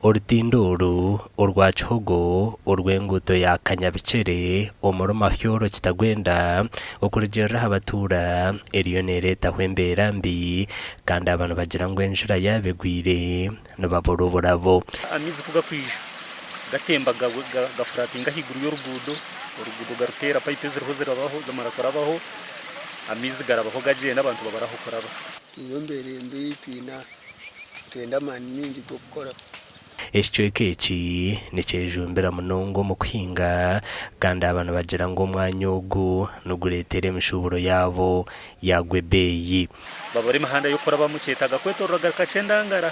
Orutindo oru orwa Kihogo orw'enguuto ya Kanyabikyere omuri Mahyoro Kitagwenda okurugiirira aha batuura eriyo neereetaho embeera mbi kandi aba nibagira ngu enjura yaaba egwire nibabura oburabo. Amaizi ku gakwija gatemba gafuratinga ahaiguru y'oruguudo, oruguudo garuteera payipu eziriho zirabaho zimara kurabaho amaizi garabaho gagyenda abantu babura ah'okuraba. Niyo mbeera embi ei twine aha. Nitwenda amaani maingi g'okukora. Ekicweka eki nikyejumbira munonga omu kuhinga kandi aba nibagira ngu omwanya ogu nigureetera emishuuburo yaabo yaagwa ebeeyi. Babura emihanda y'okurabamu kyetaaga kwetorora garuka Kyendangara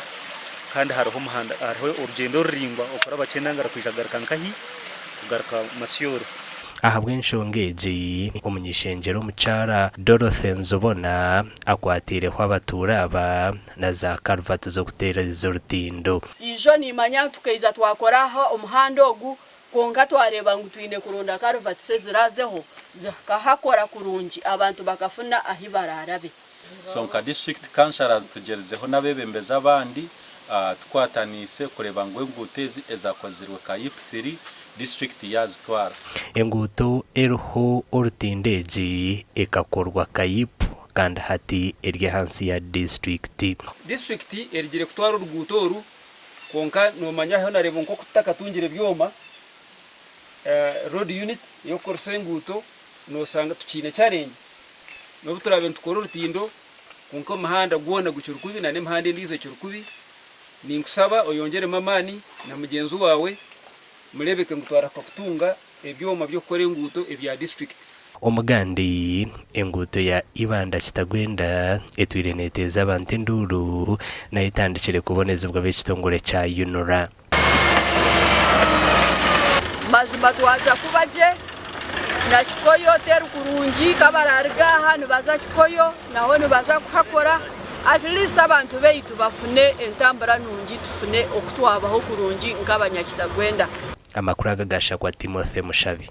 kandi hariho omuhanda hariho orugyendo ruraingwa okuraba Kyendangara kwija kugaruka nkahi? Kugaruka Masyoro. Ahabw'enshonga egi, omuny'ishengyero omukyara Dorothy Nzobona akwateireho abatuura aba na za karuvati z'okuteereza orutindo. Ijo nimanya ngu tukaija twakora aha omuhanda ogu kwonka twareeba ngu twine kuronda karuvatisi eziraazeho zikahakora kurungi abantu bakafuna ahi baraarabe. So nka district councillors tugyerizeho n'abebembezi abandi tukwataniise kureeba ngu enguuto ezi ezakozirwe KAYIP-3 district yazitwara. Enguuto eriho orutindo egi ekakorwa KAYIP kandi hati eri ahansi ya disiturikiti. Disiturikiti erigire kutwara oruguuto oru kwonka nomanya hona reeba nk'oku tutakatungire byoma, road unit ey'okukoresa enguuto noshanga tukiine challenge. N'obu turaabe nitukora orutindo kwonka omuhanda gwona gukiri kubi na n'emihanda endiijo ekiri kubi. Ninkushaba oyongyeremu amaani na mugyenzi waawe mureebeke ngu twarahuka kutunga ebyoma by'okukora enguuto ebya disiturikiti. Omugandi, enguuto ya Ibanda Kitagwenda etwire neteeza abantu enduuru nayo etandikire kubonezibwa ab'ekitongore kya UNRA. Mazima twaza kuba gye na Kikoyo teri kurungi kabarariga aha nibaza Kikoyo naho nibaza kuhakora at least abantu beitu bafune entambura nungi tufune okutwabaho kurungi nk'abanyakitagwenda. Amakuru aga gashakwa Timothy Mushabi.